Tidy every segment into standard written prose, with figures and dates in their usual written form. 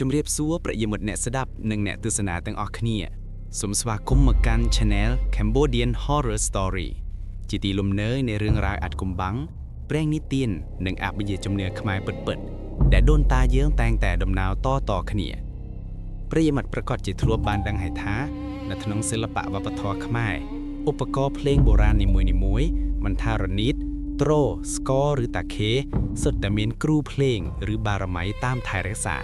ជំរាបសួរប្រិយមិត្តអ្នកស្ដាប់និងអ្នកទស្សនាទាំងអស់គ្នាសូមស្វាគមន៍មកកាន់ Channel Cambodian Horror Story ជាទីលំនៅនៃរឿងរ៉ាវអាថ៌កំបាំងព្រេងនិទាននិងអបិយជំនឿខ្មែរពិតៗដែលដូនតាយើងតែងតែដំណើរតតគ្នាប្រិយមិត្តប្រកាសជាធ្លាប់បានដឹងហើយថានៅក្នុងសិល្បៈវប្បធម៌ខ្មែរឧបករណ៍ភ្លេងបុរាណនីមួយៗមិនថារនាតទ្រស្គរឬតាខេសុទ្ធតែមានគ្រូភ្លេងឬបារមីតាមថែរក្សា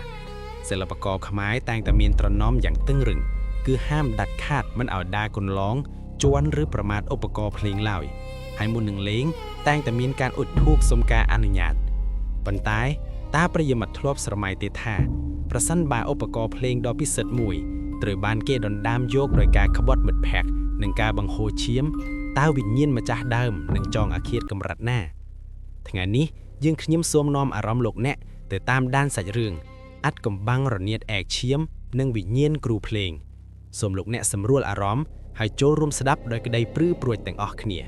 សិល្បករខ្មែរតែងតែមានត្រណមយ៉ាងតឹងរឹងគឺហាមដាច់ខាតមិនឲ្យដើរកន្លងជន់ឬប្រមាថឧបករណ៍ភ្លេងឡើយហើយមុននឹងលេងតែងតែមានការអុជធូបសុំការអនុញ្ញាតប៉ុន្តែតើប្រិយមិត្តធ្លាប់ស្រមៃទេថាប្រសិនបើឧបករណ៍ភ្លេងដ៏ពិសិដ្ឋមួយត្រូវបានគេដណ្ដើមយកដោយការក្បត់មិត្តភក្តិនិងការបង្ហូរឈាមតើវិញ្ញាណម្ចាស់ដើមនឹងចងអាឃាតកម្រិតណា ថ្ងៃនេះយើងខ្ញុំសូមនាំអារម្មណ៍លោកអ្នកទៅតាមដានសាច់រឿង អាថ៌កំបាំងរនាតឯកឈាម និងវិញ្ញាណគ្រូភ្លេងសូមលោកអ្នកសម្រួលអារម្មណ៍ហើយចូលរួមស្ដាប់ដោយក្តីព្រឺព្រួចទាំងអស់គ្នា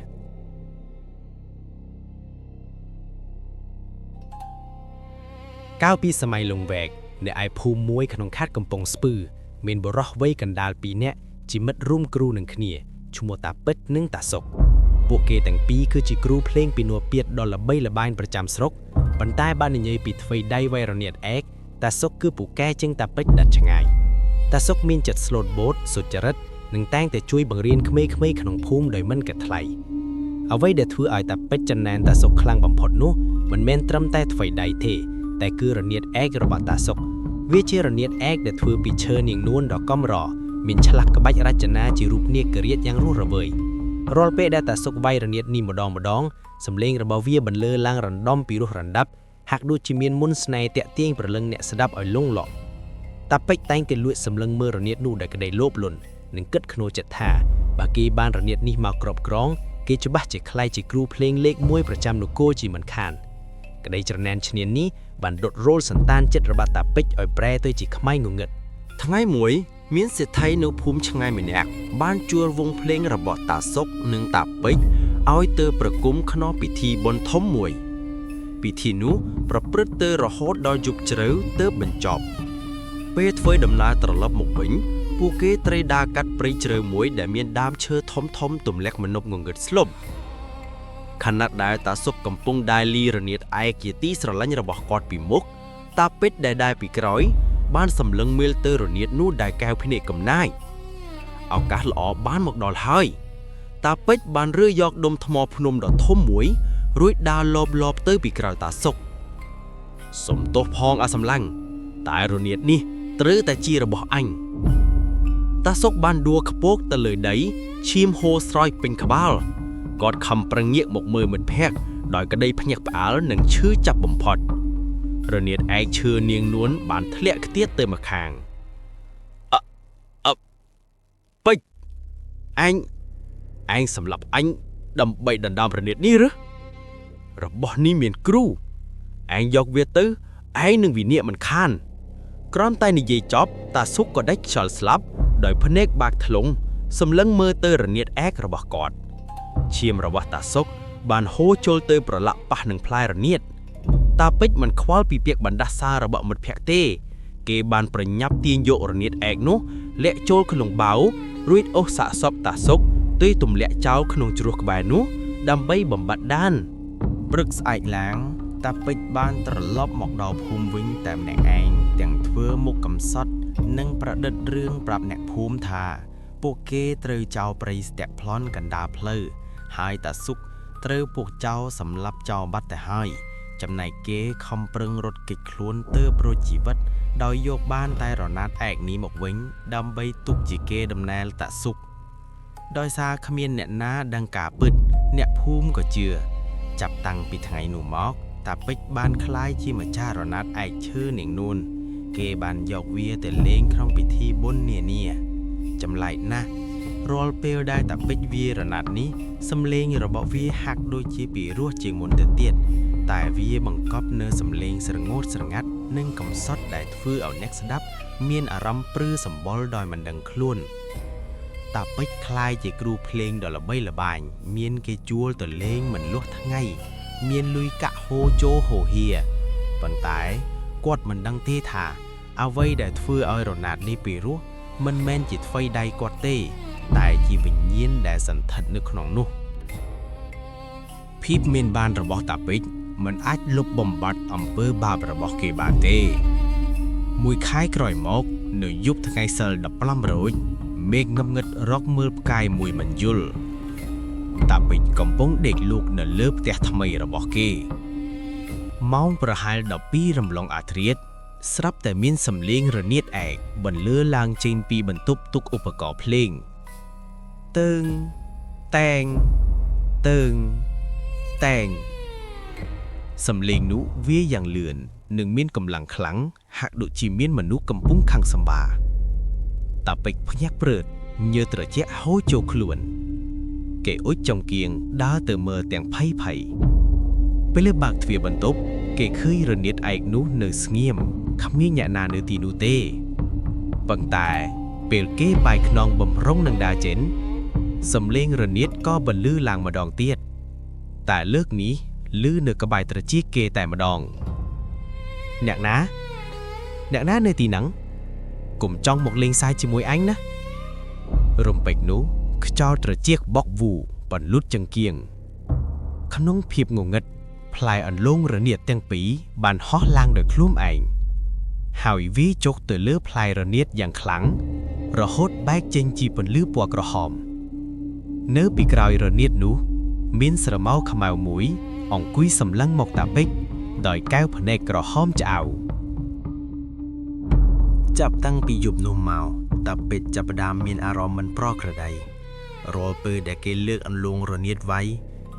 កាលពីសម័យលង្វែកនៅឯភូមិមួយក្នុងខេត្តកំពង់ស្ពឺ មានបុរសវ័យកណ្ដាលពីរនាក់ជាមិត្តរួមគ្រូនឹងគ្នាឈ្មោះតាពេជ្រនិងតាសុកពួកគេទាំងពីរគឺជាគ្រូភ្លេងពីនួពាតដ៏ល្បីល្បាញប្រចាំស្រុកប៉ុន្តែបាននិយាយពីថ្វីដៃវៃរនាតឯកតាសុកគឺពូកែជាងតាពេជ្រដាច់ឆ្ងាយតាសុកមានចិត្តស្លូតបូតសុចរិតនិងតែងតែជួយបង្រៀនក្មេងៗក្នុងភូមិដោយមិនគិតថ្លៃអ្វីដែលធ្វើឲ្យតាពេជ្រចំណែនតាសុកខ្លាំងបំផុតនោះមិនមែនត្រឹមតែថ្វីដៃទេ តែគឺរនាតឯករបស់តាសុកវាជារនាតឯកដែលធ្វើពីឈើនាងនួនដ៏កម្រមានឆ្លាស់ក្បាច់រចនាជារូបនាគរាជយ៉ាងរស់រវើយរាល់ពេលដែលតាសុកវាយរនាតនេះម្ដងម្ដងសំឡេងរបស់វាបន្លឺឡើងរណ្ដំពីរោះរណ្ដាប់ហាក់ដូចជាមានមន្តស្នេហ៍តាក់ទាញព្រលឹងអ្នកស្ដាប់ឲ្យលង់លក់តាពេជ្រតែងតែលួចសម្លឹងមើលរនាតនោះដោយក្តីលោភលន់និងគិតក្នុងចិត្តថាបើគេបានរនាតនេះមកគ្រប់គ្រងគេច្បាស់ជាក្លាយជាគ្រូភ្លេងលេខមួយប្រចាំនគរជាមិនខាន ក្តីច្រណែនឈ្នាននេះបានដុតរោលសន្តានចិត្តរបស់តាពេជ្រឲ្យប្រែទៅជាខ្មៅងងឹត ថ្ងៃមួយ មានសេដ្ឋីនៅភូមិឆ្ងាយម្នាក់បានជួលវងភ្លេងរបស់តាសុកនិងតាពេជ្រឲ្យទៅប្រគំក្នុងពិធីបុណ្យធំមួយ ពិធីនោះប្រព្រឹត្តទៅរហូតដល់យប់ជ្រៅទើបបញ្ចប់ ពេលធ្វើដំណើរត្រឡប់មកវិញ ពួកគេត្រូវដើរកាត់ព្រៃជ្រៅមួយដែលមានដើមឈើធំធំទម្លាក់មនុស្សងងឹតស្លុបខណៈដែលតាសុកកំពុងដើរលីរនាតឯកជាទីស្រឡាញ់របស់គាត់ពីមុខតាពេជ្រដែលដើរពីក្រោយ បានសម្លឹងមើលទៅរនាតនោះដែលកែវភ្នែកកំណាយឱកាសល្អបានមកដល់ហើយ តាពេជ្របានរើយកដុំថ្មភ្នំដ៏ធំមួយ រួចដើរលបលបទៅពីក្រោយតាសុកសុំទោសផងអាសម្លាញ់តែរនាតនេះត្រូវតែជារបស់អញតាសុកបានដួលខ្ពកទៅលើដីឈាមហូរស្រោចពេញក្បាលគាត់ខំប្រឹងងាកមកមើលមិត្តភក្តិដោយក្តីភ្ញាក់ផ្អើលនិងឈឺចាប់បំផុត រនាតឯកឈើនាងនួនបានធ្លាក់ខ្ទាតទៅម្ខាងអអពេជ្រអញឯងសម្លាប់អញដើម្បីដណ្ដើមរនាតនេះឬរបស់នេះមានគ្រូឯងយកវាទៅឯងនឹងវិនិច្ឆ័យមិនខានក្រំតែនិយាយចប់តាសុកក៏ដាច់ខ្យល់ស្លាប់ដោយភ្នែកបាក់ធ្លុងសម្លឹងមើលទៅរនាតឯករបស់គាត់ឈាមរបស់តាសុកបានហូរចូលទៅប្រឡាក់ប៉ះនឹងផ្លែរនាត តាពេជ្រមិនខ្វល់ពីពាក្យបណ្ដាសារបស់មិត្តភក្តិទេ គេបានប្រញាប់ទាញយករនាតឯកនោះលាក់ចូលក្នុងបាវរួចអូសសាកសពតាសុកទើទម្លាក់ចោលក្នុងជ្រោះក្បែរនោះដើម្បីបំបត្តិដាន ព្រឹកស្អែកឡើង តាពេជ្របានត្រឡប់មកដល់ភូមិវិញតែម្នាក់ឯងទាំងធ្វើមុខកំសត់និងប្រឌិតរឿងប្រាប់អ្នកភូមិថា ពួកគេត្រូវចោលព្រៃស្ទាក់ប្លន់កណ្ដាលផ្លូវហើយតាសុកត្រូវពួកចោលសម្លាប់ចោលបាត់ទៅហើយ ចំណែកគេខំប្រឹងរត់គេចខ្លួនទើបរួចជីវិត ដោយយកបានតែរណាត់ឯកនេះមកវិញ ដើម្បីទុកជាគេដំណែលតាសុក ដោយសារគ្មានអ្នកណាដឹងការពិត អ្នកភូមិក៏ជឿ ចាប់តាំងពីថ្ងៃនោះមក តាពេជ្របានក្លាយជាម្ចាស់រណាត់ឯកឈើនាងនួន គេបានយកវាទៅលេងក្នុងពិធីបុណ្យនានា ចម្លែកណាស់រាល់ពេលដែលតាពេជ្រវាយរណាត់នេះសំឡេងរបស់វាហាក់ដូចជាពីរោះជាងមុនទៅទៀត តែវាបង្កប់នូវសំឡេងស្រងូតស្រងាត់និងកំសត់ដែលធ្វើឲ្យអ្នកស្ដាប់មានអារម្មណ៍ព្រឺសម្បុរដោយមិនដឹងខ្លួន តាពេជ្រក្លាយជាគ្រូភ្លេងដ៏ល្បីល្បាញ មានគេជួលទៅលេងមិនលស់ថ្ងៃ មានលុយកាក់ហូរចូលហូរហៀ ប៉ុន្តែគាត់មិនដឹងទេថា អ្វីដែលធ្វើឲ្យរណាតនេះពីរោះមិនមែនជាថ្វីដៃគាត់ទេ តែជាវិញ្ញាណដែលសន្ធិដ្ឋនៅក្នុងនោះភាពមានបានរបស់តាពេជ្រមិនអាចលុបបំបាត់អំពើបាបរបស់គេបានទេ មួយខែក្រោយមក នៅយប់ថ្ងៃសិល15រោចមេឃងឹមងឹតរកមើលផ្កាយមួយមិនយល់តាពេជ្រកំពុងដេកលក់នៅលើផ្ទះថ្មីរបស់គេ ម៉ោងប្រហែល12រំលងអាធ្រាត្រស្រាប់តែមានសំឡេងរនាតឯកបន្លឺឡើងចេញពីបន្ទប់ទុកឧបករណ៍ភ្លេងតើងតែងតើងតែងសំឡេងនោះវាយ៉ាងលឿននិងមានកម្លាំងខ្លាំងហាក់ដូចជាមានមនុស្សកំពុងខឹងសម្បាតាពេជ្រភ្ញាក់ព្រឺតញើសត្រជាក់ហូរចូលខ្លួន គេអុចចំគៀងដើរទៅមើលទាំងភ័យភ័យ ពេលបើកទ្វារបន្ទប់គេឃើញរនាតឯកនោះនៅស្ងៀមគ្មានអ្នកណានៅទីនោះទេប៉ុន្តែពេលគេបាយខ្នងបំរុងនឹងដើរចេញសំឡេងរនាតក៏បន្លឺឡើងម្ដងទៀតតែលើកនេះឮនៅក្បែរត្រចៀកគេតែម្ដងអ្នកណាអ្នកណានៅទីហ្នឹងកុំចង់មកលេងសើចជាមួយអញណារំពេចនោះខ្យល់ត្រចៀកបក់វូបន្លុតចង្គៀង ក្នុងភាពងងឹតផ្លែអន្លង់រនាតទាំងពីរបានហោះឡើងដោយខ្លួនឯងហើយវាចុកទៅលើផ្លែរនាតយ៉ាងខ្លាំងរហូតបែកចេញជាពន្លឺពណ៌ក្រហម នៅពីក្រោយរនាតនោះ មានស្រមោលខ្មៅមួយ អង្គុយសម្លឹងមកតាពេជ្រដោយកែវភ្នែកក្រហមឆ្អៅ ចាប់តាំងពីយប់នោះមកតាពេជ្រចាប់ផ្ដើមមានអារម្មណ៍មិនប្រក្រតីរាល់ពេលដែលគេលើកអន្លង់រនាតវាយ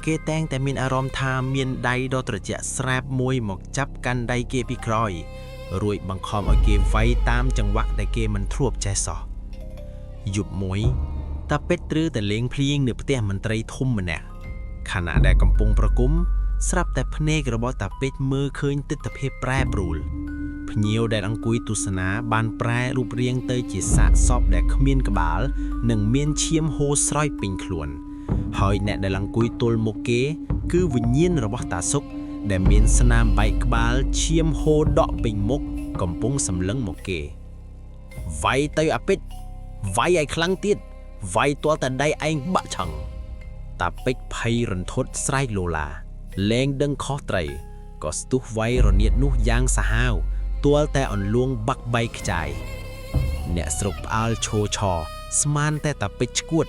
គេតែងតែមានអារម្មណ៍ថាមានដៃដ៏ត្រជាក់ស្រែបមួយមកចាប់កាន់ដៃគេពីក្រោយរួចបង្ខំឲ្យគេវាយតាមចង្វាក់ដែលគេមិនធ្លាប់ចេះសោះយប់មួយតាពេជ្រត្រូវតែលេងភ្លៀងនៅផ្ទះមន្ត្រីធំម្នាក់ខណៈដែលកំពុងប្រគំស្រាប់តែភ្នែករបស់តាពេជ្រមើលឃើញទិដ្ឋភាពប្រែប្រួល ភ្ញៀវដែលអង្គុយទស្សនាបានប្រែរូបរាងទៅជាសាកសពដែលគ្មានក្បាល និងមានឈាមហូរស្រោចពេញខ្លួន ហើយអ្នកដែលអង្គុយទល់មុខគេ គឺវិញ្ញាណរបស់តាសុក ដែលមានស្នាមបែកក្បាលឈាមហូរដក់ពេញមុខកំពុងសម្លឹងមកគេវាយទៅអាពេជ្រវាយឲ្យខ្លាំងទៀតវាយទាល់តែដៃឯងបាក់ឆឹងតាពេជ្រភ័យរន្ធត់ស្រែកលោឡាលែងដឹងខុសត្រូវក៏ស្ទុះវាយរនាតនោះយ៉ាងសាហាវ ទាល់តែអន្លួងបាក់បែកខ្ចាយអ្នកស្រុកផ្អើលឈោឆស្មានតែតាពេជ្រឈួត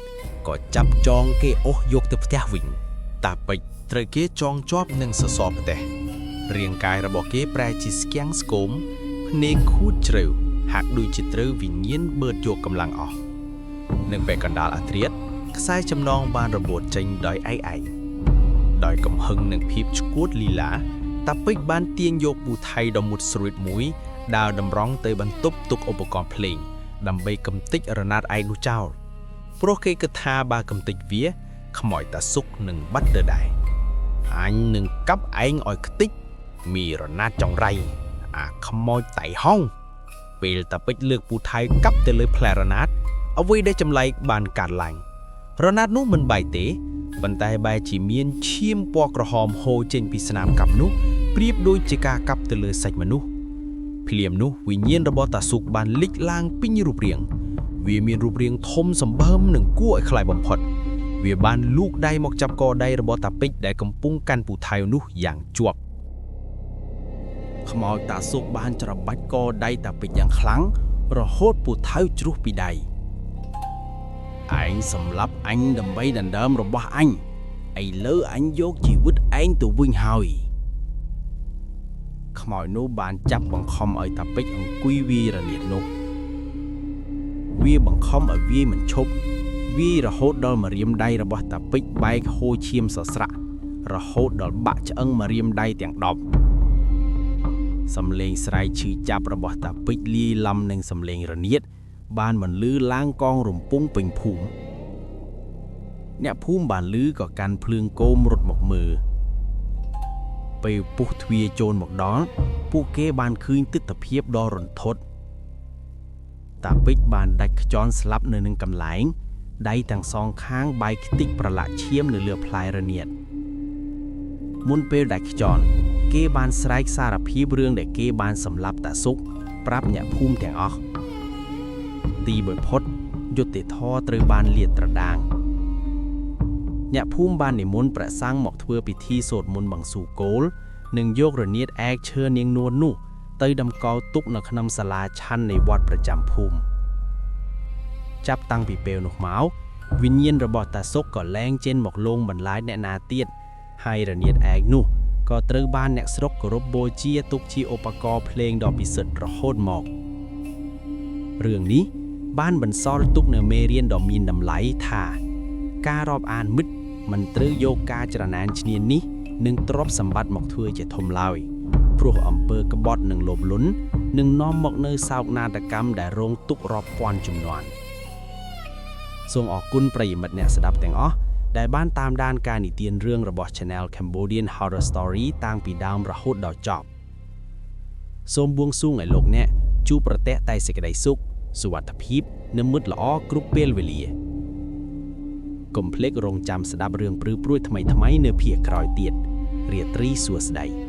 ក៏ចាប់ចងគេអូសយកទៅផ្ទះវិញ តាពេជ្រត្រូវគេចងជាប់នឹងសសរផ្ទះរាងកាយរបស់គេប្រែជាស្គាំងស្គមភ្នែកខួចជ្រៅហាក់ដូចជាត្រូវវិញ្ញាណបឺតយកកម្លាំងអស់នៅពេលកណ្ដាលអាធ្រាត្រខ្សែចំណងបានរបួតចេញដោយឯកឯងដោយកំហឹងនឹងភាពឈួតលីឡាតាពេជ្របានទាញយកពូថៃដ៏មុតស្រួចមួយដើរតម្រង់ទៅបន្ទប់ទុកឧបករណ៍ភ្លេងដើម្បីកំទេចរណាតឯកនោះចោលព្រោះគេគិតថាបើកំទេចវា ខ្មោចតាសុកនឹងបាត់ទៅដែរអញនឹងកាប់ឯងឲ្យខ្ទេចមីរណាតចង្រៃអាខ្មោចតៃហោងពេលតាពេជ្រលើកពូថៅកាប់ទៅលើផ្លែរណាតអ្វីដែលចម្លែកបានកាត់ឡើងរណាតនោះមិនបែកទេប៉ុន្តែបែរជាមានឈាមពណ៌ក្រហមហូរចេញពីស្នាមកាប់នោះប្រៀបដូចជាការកាប់ទៅលើសាច់មនុស្សភ្លាមនោះវិញ្ញាណរបស់តាសុកបានលិចឡើងពេញរូបរាងវាមានរូបរាងធំសម្បើមនិងគួរឲ្យខ្លាចបំផុត វាបានលូកដៃមកចាប់កដៃរបស់តាពេជ្រដែលកំពុងកាន់ពូថៅនោះយ៉ាងជាប់ ខ្មោចតាសុកបានច្របាច់កដៃតាពេជ្រយ៉ាងខ្លាំងរហូតពូថៅជ្រុះពីដៃឯងសម្លាប់អញដើម្បីដណ្ដើមរបស់អញឥឡូវអញយកជីវិតឯងទៅវិញហើយខ្មោចនោះបានចាប់បង្ខំឲ្យតាពេជ្រអង្គុយវាយរនាតនោះវាបង្ខំឲ្យវាយមិនឈប់វាយរហូតដល់ម្រាមដៃរបស់តាពេជ្របែកហូរឈាមសស្រាក់រហូតដល់បាក់ឆ្អឹងម្រាមដៃទាំង10 សំឡេងស្រែកឈឺចាប់របស់តាពេជ្រលាយឡំនឹងសំឡេងរនាត បានបន្លឺឡើងកងរំពងពេញភូមិអ្នកភូមិបានលឺក៏កាន់ភ្លើងគោមរត់មកមើលពេលពុះទ្វារចូលមកដល់ពួកគេបានឃើញទិដ្ឋភាពដ៏រន្ធត់តាពេជ្របានដាច់ខ្យល់ស្លាប់នៅនឹងកន្លែងដៃទាំងសងខាងបែកខ្ទេចប្រឡាក់ឈាមនៅលើផ្លែរនាតមុនពេលដាច់ខ្យល់ គេបានស្រែកសារភាពរឿងដែលគេបានសម្លាប់តាសុក ប្រាប់អ្នកភូមិទាំងអស់ទីបំផុតយុត្តិធម៌ត្រូវបានលាតត្រដាង អ្នកភូមិបាននិមន្តព្រះសង្ឃមកធ្វើពិធីសូត្រមន្តបង្សុកូល និងយករនាតឯកឈើនាងនួននោះ ទៅតម្កល់ទុកនៅក្នុងសាលាឆាន់នៃវត្តប្រចាំភូមិចាប់តាំងពីពេលនោះមកវិញ្ញាណរបស់តាសុកក៏លែងចេញមកលងបន្លាចអ្នកណាទៀតហើយរនាតឯកនោះក៏ត្រូវបានអ្នកស្រុកគោរពបូជាទុកជាឧបករណ៍ភ្លេងដ៏ពិសិដ្ឋរហូតមក រឿងនេះបានបន្សល់ទុកនូវមេរៀនដ៏មានតម្លៃថា ការរាប់អានមិត្តមិនត្រូវយកការច្រណែនឈ្នានីសនិងទ្រព្យសម្បត្តិមកធ្វើជាធំឡើយព្រោះអំពើក្បត់និងលោភលន់នឹងនាំមកនូវសោកនាដកម្មដែលរងទុក្ខរាប់ពាន់ជំនាន់សូមអរគុណប្រិយមិត្តអ្នកស្ដាប់ទាំងអស់ដែលបានតាមដានការនិទានរឿងរបស់ Channel Cambodian Horror Story តាំងពីដើមរហូតដល់ចប់សូមបួងសួងឲ្យលោកអ្នកជួបប្រទះតែសេចក្តីសុខសុវត្ថិភាពនិងមិត្តល្អគ្រប់ពេលវេលា កុំភ្លេចរងចាំស្ដាប់រឿងព្រឺព្រួចថ្មីៗនៅភាគក្រោយទៀតរាត្រីសួស្តី។